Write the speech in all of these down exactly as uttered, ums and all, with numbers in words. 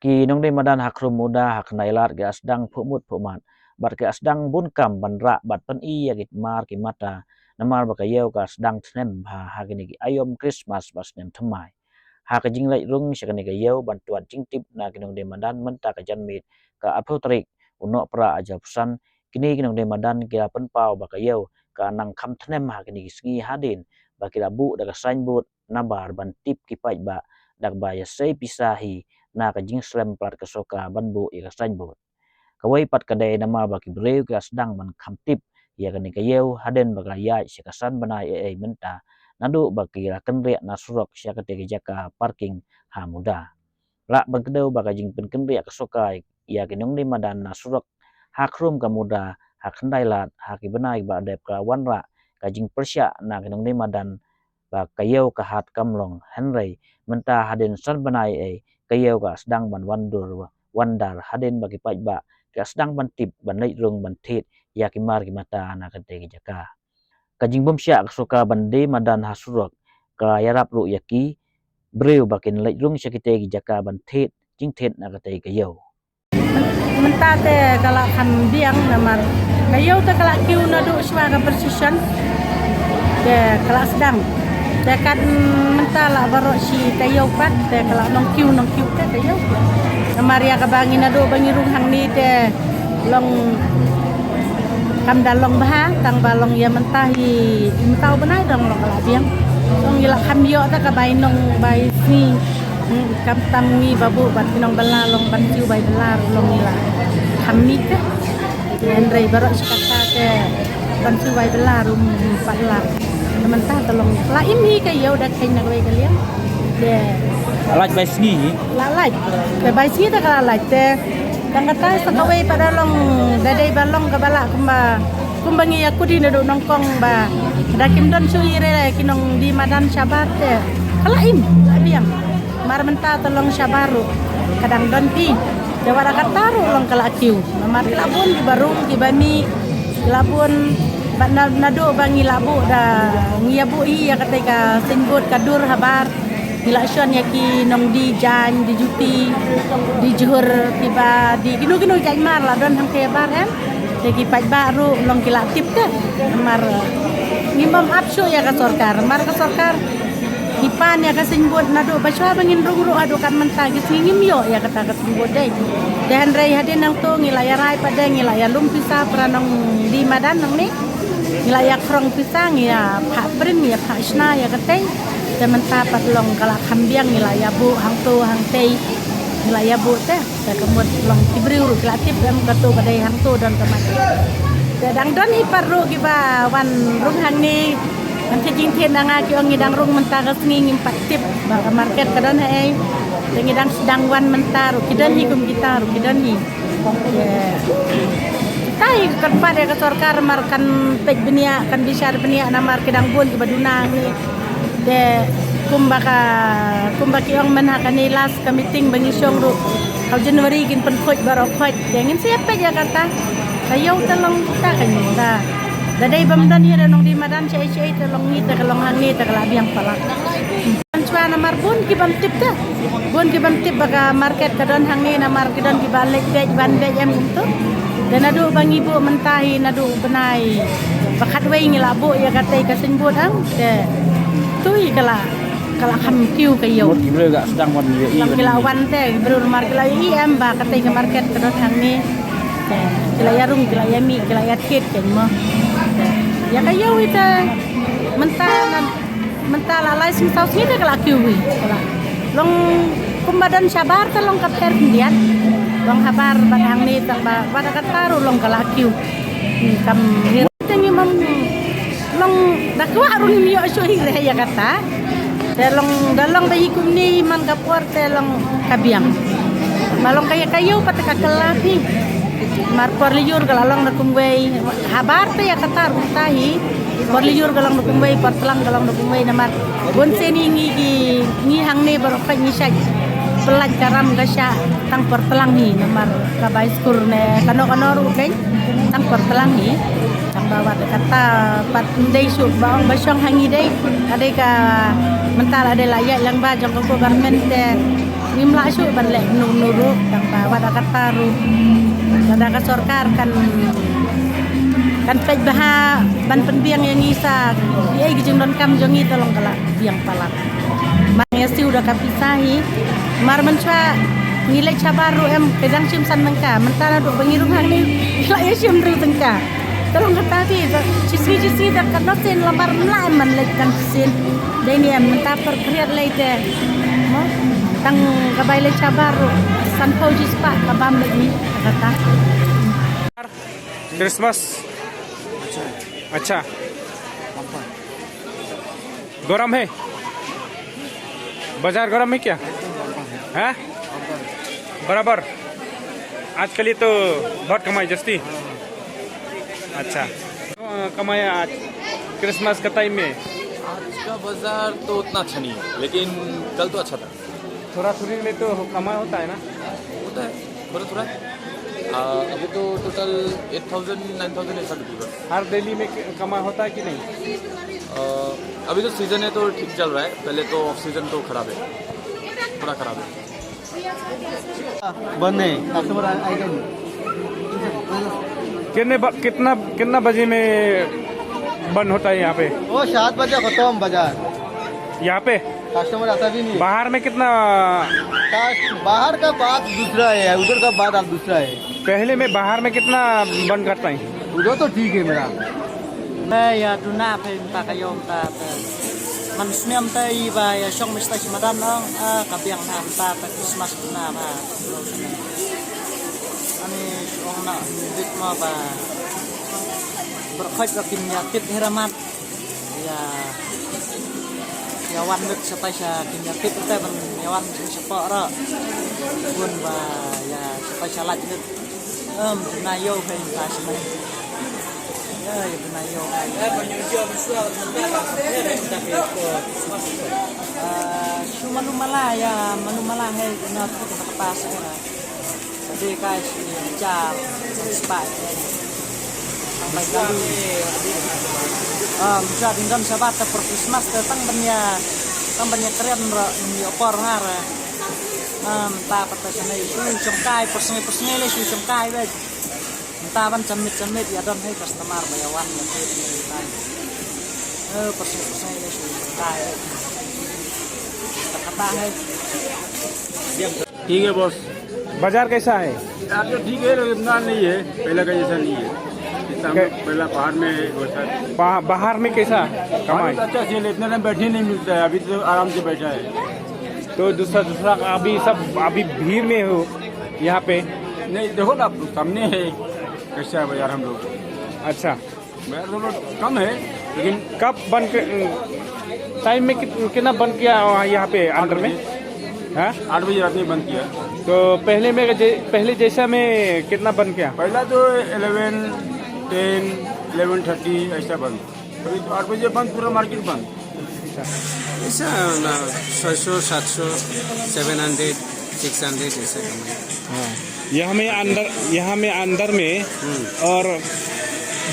Ki nongdie madan ha Khrum Muda ha Khyndai Lad ki la sdang phuhmut phuhmat bad ki la sdang bun kam ban rah bad pyni ïa ki mar ki mata, namar ba ka ïew ka sdang thnem bha ha kine ki aïom Krismas bad snem thymmai. Ha ka jingleit rung sha kane ka ïew ban tuad jingtip na ki nongdie madan mynta ka janmiet ka arphew tarik u Nohprah arhajar arphew san, kine ki nongdie madan ki la pynpaw ba ka ïew ka nang kham thnem ha kine ki sngi hadien ba ki la buh da ka signboard nabar ban tip ki paidbah da kaba ïasei pisa hi na ka jingslem palat ka sorkar ban buh ïa ka signboard. Kawei pat ka dei namar ba ki briew ki la sdang ban kham tip ïa kane ka ïew hadien ba ka la ïaid sha ka san bnai ei ei mynta, naduh ba ki la kynriah na surok sha katei ka jaka parking ha Muda. Lah ban kdew ba ka jingpynkynriah ka sorkar ïa ki nongdie madan na surok ha Khrum ka Muda ha Khyndai Lad ha ki bnai ba la dep ka la wanrah ka jingpyrshah na ki nongdie madan ba ka ïew ka hat kam long, hynrei mynta hadien san bnai ei ka ïew ka sdang ban wan dur wan dar hadien ba ki paidbah ki la sdang ban tip ban leit rung ban thied ïa ki mar ki mata na katei ka jaka. Ka jingbymshah ka sorkar ban die madan ha surok ka la ïarap ruh ïa ki briew ba kin leit rung sha kitei ki jaka ban thied jingthied na katei ka ïew. Mynta te ka la kham biang namar ka ïew te ka la kiew naduh shuwa ka procession. Te ka la sdang. Te kat mynta la baroh shi taïew pat te ka la nongkiew nongkiew te ka ïew. Namar ïa kaba ngi naduh ba ngi rung hangne te long kam da long bha, tang ba long ïa mynta hi mynta u bnai dang long ka la biang. Long ngi la kham ïoh te ka bai nong bai sngi. Hmm, kam tam ngi ba buh bad ki nongbylla long ban siew bai bylla ruh long ngi la kham mih te. Hynrei baroh shi katta te ban siew bai bylla ruh pat la. Te mynta te long la im hi ka ïew da kheiñ na kawei ka liang. Te la lait bai sngi hi. La lait. Te bai sngi te ka la lait te. Tang kata sa kawei pat da long da dei ba long kaba lah kumba kumba ngi ïa kut hi naduh nyngkong ba da kim don shuh hi re ki nongdie madan shabar te. Ka la im, la biang. Mar mynta te long shabar ruh ka dang don phi. Te wat da kata ruh long ka la kiew. Namar ki la bun kiba rung kiba mih, ki la bun bad na, naduh ba ngi la buh da ngi ïa buh hi ïa katei ka signboard ka dur habar. Ngi la shon ïa ki nongdie jaiñ, die juti, die jhur, kiba die kino kino jaiñ mar la don hangtei habar em. Te ki paidbah ruh long ki la tip te. Namar ngim bym ap shuh ïa ka sorkar, namar ka sorkar ngi pan ïa ka signboard naduh ba shuwa ba ngin rung ruh haduh kat mynta ki sngi ngim ïoh ïa kata ka signboard dei. Te hynrei hadien nangto ngi la ïa rai pat de, ngi la ïa lum pisa para nongdie madan nangne. Ngi la ïa khrong pisa, ngi ïa phah print, ngi ïa phah shna ïa katei. Te mynta pat long ka la kham biang, ngi la ïa buh hangto hangtei. Ngi la ïa buh te. Te ka mut long ki briew ruh ki la tip em kato ka dei hangto don ka market. Te dang don hi pat ruh kiba wan rung hangne. Ngan sa jingthied na nga ki ong ngi dang rung mynta ka sngi ngim pat tip ba ka market ka don haei. Te ngi dang sdang wan mynta ruh ki don hi kum kita ruh ki don hi. Te kita hi ka kyrpad ïa ka sorkar mar kan peit bniah kan bishar bniah namar ki dang bun kiba duna hangne. Te kumba ka kumba ki ong mynha kane last ka meeting ba ngi shong ruh. Ka January kin pynkhuid baroh khuid. Te ngin sa ïa peit ïa kata. Ka ïew te long ta ka ïew ta. Da dei bym don ïa da nongdie madan shaei shaei te long ngi te ka long hangne te ka la biang palat. Kan shuwa namar bun ki bym tip te. Bun ki bym tip ba ka market ka don hangne namar ki don kiba leit beit ban beit em kumto. Te naduh ba ngi buh mynta hi naduh bnai ba khatwei ngi la buh ïa katei ka signboard ang te. Tu hi ka la ka la kham kiew ka ïew. Mut ki briew ka sdang wan ïohi. Lam ki la wan te ki briew mar ki la ïohi em ba katei ka market ka don hangne. Te ki la ïa rung ki la ïa mih ki la ïa thied kein mo. Ïa ka ïew ita mynta na mynta la lai sngi saw sngi te ka la kiew hi. Ka la long kumba don shabar te long ka pher khyndiat. Long habar bad hangne tang ba bad kata ruh long ka la kiew. Hmm, kam hi te ngi mom long da kwah ruh ngim ïoh shuh hi re ïa kata. Te long da long ba hi kumne hi man ka por te long ka biang. Ma long ka ïa ka ïew pat ka kylla phi. Mar por lyiur ka la long da kumwei habar te ïa kata ruh ta hi. Por lyiur ka long da kumwei por tlang ka long da kumwei namar bun sien hi ngi ki ngi hangne baroh peit ngi shait. Pyllait ka ram ka shah tang por tlang hi namar ka bai skur ne kano kano ruh kein. Tang por tlang hi. Tang ba wat kata pat ndei suk ba ong ba shong ha ngi dei. Ka dei ka mynta la dei la ïaid lang ba jong ka government te. Ngim lah shuh ban leh kumno kumno ruh, tang ba wat da kata ruh, lada ka sorkar kan, kan peit bha ban pynbiang ïa ngi sa ïa ki jingdonkam jong ngi, to long ka la biang palat. Mar ngi siew da ka pisa hi, mar mynshwa ngi leit shabar ruh em, ka jang shim san tyngka, mynta naduh ba ngi rung hangne la ïa shim hynriew tyngka. Ka long kata phi, shisngi shisngi da katno sien lambar mla em ban leit kan shisien. Dei ne em, mynta per khriat lei te. Mo, tang ka bai leit shabar ruh, sanphew shispah ka bam leit ni, kata. Christmas अच्छा है। गरम है? बाजार गरम है क्या? हैं? बराबर। आजकल ये तो बहुत कमाई जस्ती। अच्छा। अ, कमाया आज क्रिसमस का टाइम में? आज का बाजार तो उतना अच्छा नहीं है, लेकिन कल तो अच्छा था। थोड़ा थोड़ी में तो कमाई होता है ना? होता है, थोड़ा थोड़ा। आ, अभी तो total eight thousand, nine thousand ऐसा बिकेगा। हर डेली में क-, कमाई होता है कि नहीं? आ, अभी तो सीजन है तो ठीक चल रहा है, पहले तो ऑफ सीजन तो खराब है, थोड़ा खराब है। बंद नहीं, कस्टमर आ-, आएगा नहीं। कितने ब-, कितना, कितना बजे में बंद होता है यहाँ पे? वो सात बजे खत्म बाजार। यहाँ पे? कस्टमर आता भी नहीं। बाहर में कितना? कस-, बाहर का बात दूसरा है, उधर का बात आप दूसरा है। पहले में बाहर में कितना बंद करता है? उधर तो ठीक है मेरा। Ba ïa duna phi mynta ka ïew mynta te. Man snem te i ba ïa shong mynta shi madan ong, ah, ka biang na mynta te Christmas duna ba. Ani ong na dik ma ba. Berkhoj ba kin ïa tip hiramat. Ïa, ïa wan dik shatai sha kin ïa tip te ban ïa wan sha shapoh ra. Bun ba ïa shatai sha laj dik. Em, duna ïew hai ta shi mai. Ïa, ïa duna ïew hai. Ah, shu malu mala ïa, malu mala hai na tu ka pas ïa. Tadi kai shi jar, spy. Sampai kali. Ah, misa dindon sabat ta per Christmas ta tang ban ïa, tang ban ïa kren ro ïa por ngar. Ah, mynta pat ta shanai shu shongkai, per sngi per sngi le shu shongkai bad. Mynta ban chamit chamit ïa don hai customer ba ïa wan ïa kit mynta. Eh, per sngi per sngi le shu shongkai. Ta kata hai. ठीक है बॉस। बाजार कैसा है? बाजार तो ठीक है, लेकिन इतना नहीं है, पहले का जैसा नहीं है। जितना हम लोग कै- पहला बाहर में है, वैसा। बा-, बाहर में कैसा कमाई? बाहर तो अच्छा से, इतना टाइम बैठे नहीं मिलता है, अभी तो आराम से बैठा है। तो दूसरा, दूसरा अभी सब, अभी भीड़ में हो यहाँ पे? नहीं, देखो ना, सामने है, कैसा है बाजार हम लोग। अच्छा। बाजार थोड़ा कम है, लेकिन कब बंद के, टाइम में कित-, कितना बंद किया वहाँ, यहाँ पे अंदर में? आठ बजे। हाँ? आठ बजे रात में बंद किया। तो पहले में जै-, पहले जैसा में कितना बंद किया? पहला तो इलेवन, टेन, इलेवन थर्टी ऐसा बंद। अभी तो आठ बजे बंद, पूरा मार्केट बंद। ऐसा ना, छह सौ, सात सौ, सेवन हंड्रेड, सिक्स हंड्रेड ऐसा कमाई। हाँ। यहाँ में अंदर, यहाँ में अंदर में हम्म। और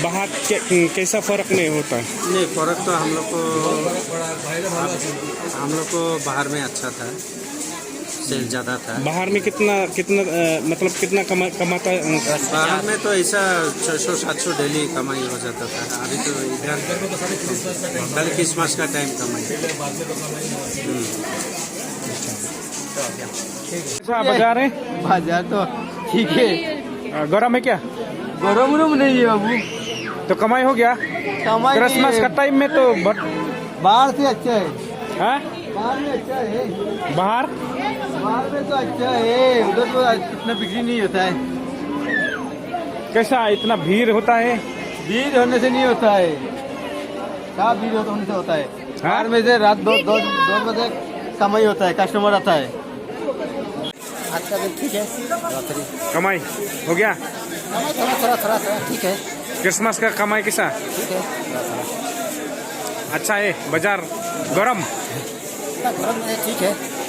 बाहर के, कैसा फर्क नहीं होता है? नहीं, फर्क तो हम लोग को, हम लोग को बाहर में अच्छा था, सेल ज़्यादा था। बाहर में कितना, कितना, अ, मतलब कितना कमा-, कमाता है? बाहर में तो ऐसा छः सौ सात सौ डेली कमाई हो जाता था। अभी तो इधर खाली क्रिसमस का टाइम कमाई। हम्म। अच्छा, बाजार है? बाजार तो ठीक है। अ, गरम है क्या? गरम उरम नहीं है बाबू। तो कमाई हो गया? कमाई नहीं क्रिसमस है। का टाइम में तो बट- बाहर से अच्छा है। हाँ? बाहर में अच्छा है। बाहर? बाहर में तो अच्छा है, उधर तो इतना बिक्री नहीं होता है। कैसा इतना भीड़ होता है? भीड़ होने से नहीं होता है, क्या भीड़ होता, होने से होता है? हाँ? बाहर में से रात दो, दो, दो बजे कमाई होता है, कस्टमर आता है। आज का दिन ठीक है, थोड़ा थोड़ी। कमाई हो गया? कमाई थोड़ा, थोड़ा, थोड़ा, थोड़ा ठीक है। क्रिसमस का कमाई कैसा? ठीक है, थोड़ा, थोड़ा। अच्छा है, बाजार गरम? इतना गरम है, ठीक है।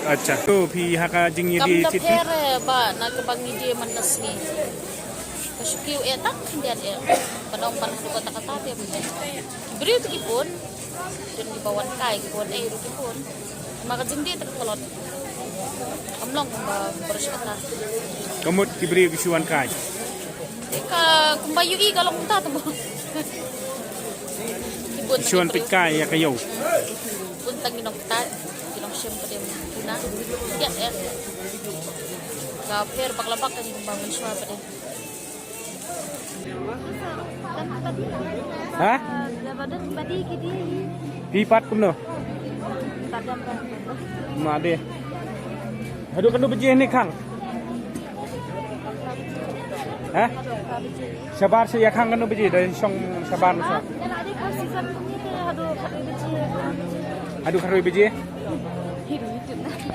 अच्छा, तो phi ha ka jingïadie kam da pher ba na ka bang ïadie man ka sngi. Ka shu kiew eh tang khyndiat eh. Ban ong ban haduh katta katta te ban ong. Ki briew te ki bun. Don kiba wan kai, kiba wan ei ruh ki bun. Ma ka jingdie te ka tlot. Kam long ba baroh shi katta. Ka mut ki briew ki shu wan kai. Ka kumba ïohi ka long kumta tu. Ki bun shu wan peit kai ïa ka ïew. Bun tang ki nongktai, ki nongshim pat de tuna. Ïa, ïa. Ka pher bak la bak ka jingba mynshuwa pat de. Ha? Phi pat kumno? Ma de. Haduh katno baje ne khang? Ha? Shabar sha ïa khang katno baje da shong shabar ne sha? Haduh khatwei baje?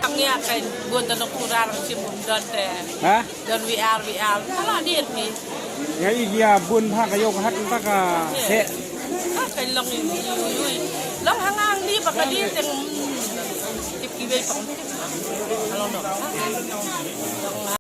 Ang ïa kai bun da nong kurar shim don te. Ha? Don V R, V R. Kala dir ni. Nga i gia bun ha ka yok hat ta ka he. Ha kai long yu yu yu. Long hang ang ni ba ka dir teng. Tip ki wei pang. Long no.